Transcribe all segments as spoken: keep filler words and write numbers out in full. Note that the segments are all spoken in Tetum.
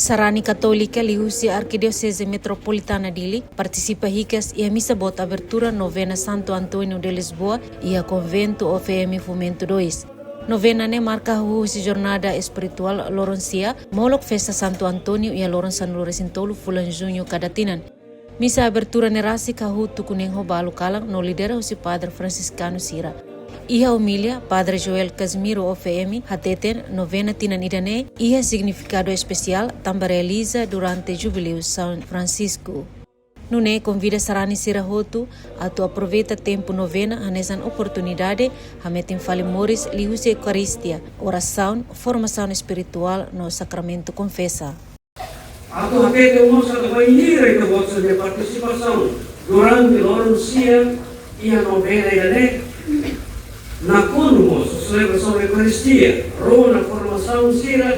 Sarani Katólika liuhusi Arkidioseze Metropolitana Dili partisipa hikas iha misa boot abertura novena Santo António de Lisboa iha Konventu O F M Fomento dois. Novena ne'e marka hahú husi jornada espirituál loron sia, molok festa Santo António iha loron sanulu-resin-tolu fulan Juñu kada tinan. Misa abertura ne'e rasik hahú tuku neen ho balu kalan no lidera husi padre Fransiskanu sira. Iha omilia, Padre Joel Casimiro O F M hateten novena tinan ida-ne'e iha signifikadu espesiál tanba realiza durante Jubileu São Francisco. Nune'e konvida sarani sira hotu atu aproveita tempu novena hanesan oportunidade hametin fali moris liuhusi Eukaristia, orasaun, formasaun espirituál no sakramentu konfesa. Atu hatete mós katak bainhira ita-boot sira-nia partisipasaun durante loron sia iha novena ida-ne'e, nakonu mós selebrasaun Eukaristia, rona formasaun sira,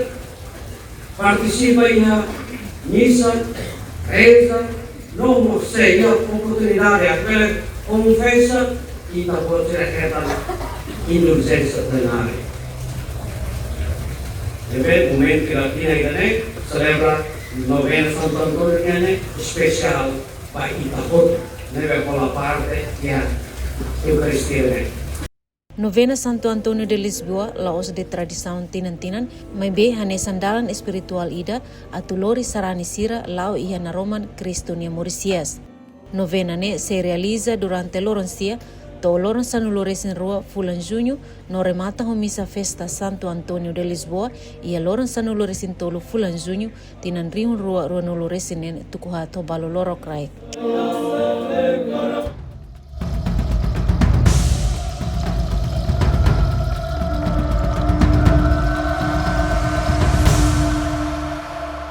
partisipa iha misa, reza, no mós se iha oportunidade atu bele konfesa, ita-boot sira hetan induljensia plenária. Ne'ebé momentu ida-ne'e selebra novena Santo António nian ne'e espesiál ba ita hotu, ne'ebé hola parte iha Eukaristia ne'e. Novena Santo António de Lisboa la'ós de'it tradisaun tinan-tinan, maibé hanesan dalan espirituál ida atu lori sarani sira la'o iha naroman Kristu nia moris hi'as. Novena ne'e sei realiza durante loron sia, to'o loron sanulu-resin-rua fulan Juñu, no remata ho misa festa Santo António de Lisboa iha loron sanulu-resin-tolu fulan Juñu, tinan rihun rua ruanulu-resin-neen tuku haat ho balu lorokraik.